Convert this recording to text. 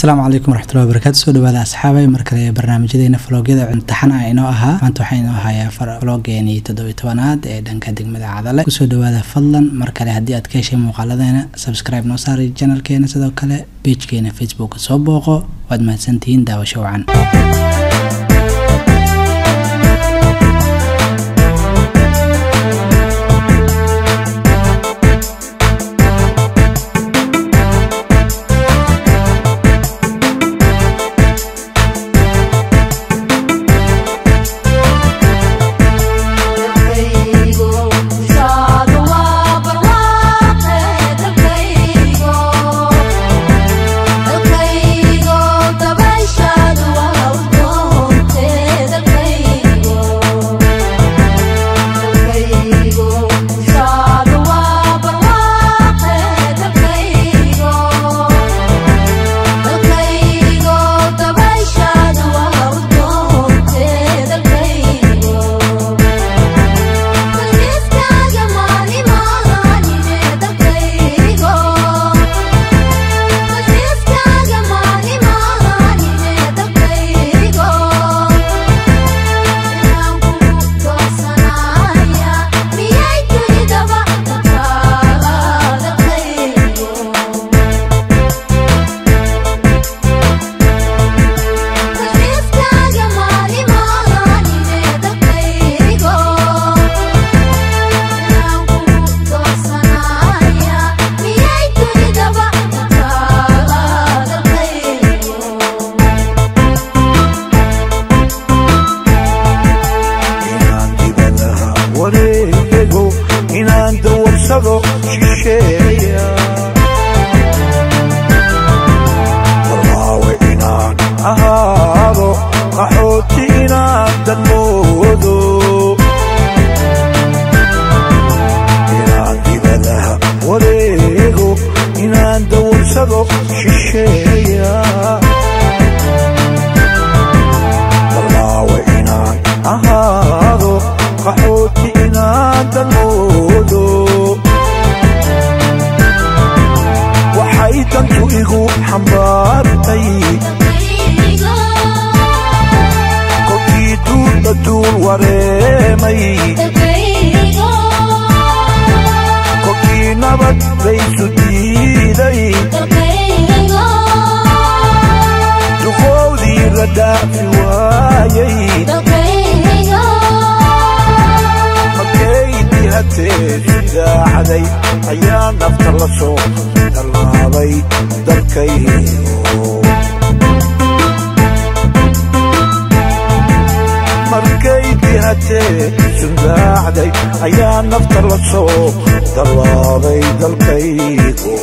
Asalaamu calaykum waraxmatullahi wabarakaatu. Soo dhawaada asxaabay, mar kale barnaamijyadeena vlogyada imtixaan ah inoo ahaa. Maanta waxaa inoo hayaa vlogeenii 17aad ee dhanka degmada Cadale. Kusoo dhawaada fadlan mar kale. Haddii aad ka heshay muuqaaladeena, subscribe noo saaray channelkeena, sidoo kale pagekeena Facebook soo booqo. Waad mahadsantihiin, daawasho wacan. Inaan dibadaha wareego, inaan dawarsado shisheeya, warlaawe inaan ahaado, qaxooti inaan danmoodo. Inaan dibadaha wareego, inaan dawarsado shisheeya, warlaawe inaan ahaado, qaxooti inaan danmoodo. Waxay dantu igu xambaartay kolkii duulba duul wareemay, kolkii nabad laysu diiday, duqoodii la dhaafi waayay, markaydii hatee daacday ayaa nafta la soo tallaabay dalkaygu. Markaydii hatee sundaacday ayaa nafta la soo tallaabay dalkaygu.